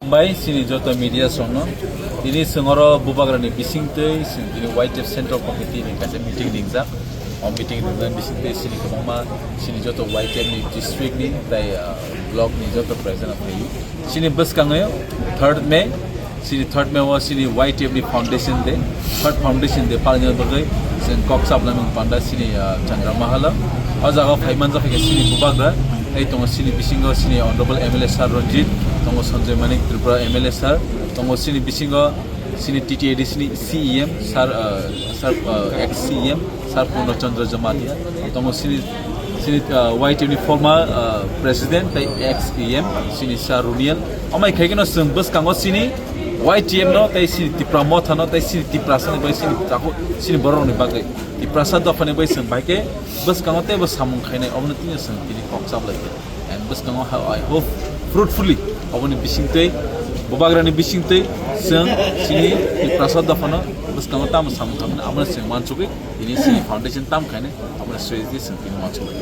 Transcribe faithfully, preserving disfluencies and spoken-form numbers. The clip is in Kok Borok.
Bai sini joto media songno tini sengoro bubagrani bisingtwi sing tini Y T F Central Committee ni kaisa meeting ringjak. O meeting ringjak bisingtwi sini kwbangma sini joto Y T F ni district ni tai, ah, block ni joto president of the youth. Sini bwskango third May, sini third May o sini Y T F ni foundation day, third foundation day palina bagwi sing kok sablamung panda sini, ah, Chandra Mahala. O jaga phaiman jakha sini bubagra, ei tongo sini bisingo sini Honorable M L A Sir Ranjit, tongo Sanjay Manik Tripura M L A Sir, tongo sini bisingo sini T T A D C ni C E M Sir, ah, Sir, ah, ex C E M Sir Purno Chandra Jamatia, tongo sini, sini, ah, Y T F ni former, ah, president tei ex E M sini Sir Runiel. Amai khaikeno sing bwskango sini Y T F no tei sini Tipra Motha no tei sini Tiprasa ni bai sini takhuk sini borok ni bagwi Tiprasa dopha ni bai sing bai khe bwskango tei bo samung khainai omono tini sing tini kok chap lai khe. And bwskango ha-, I hope fruitfully oboni bisingtwi bubagrani bisingtwi sing sini Tiprasa dopha no bwskango tamo samung khamna abono sing mansugwi tini sini foundation tam khainai abono swi sing tini mansugwi.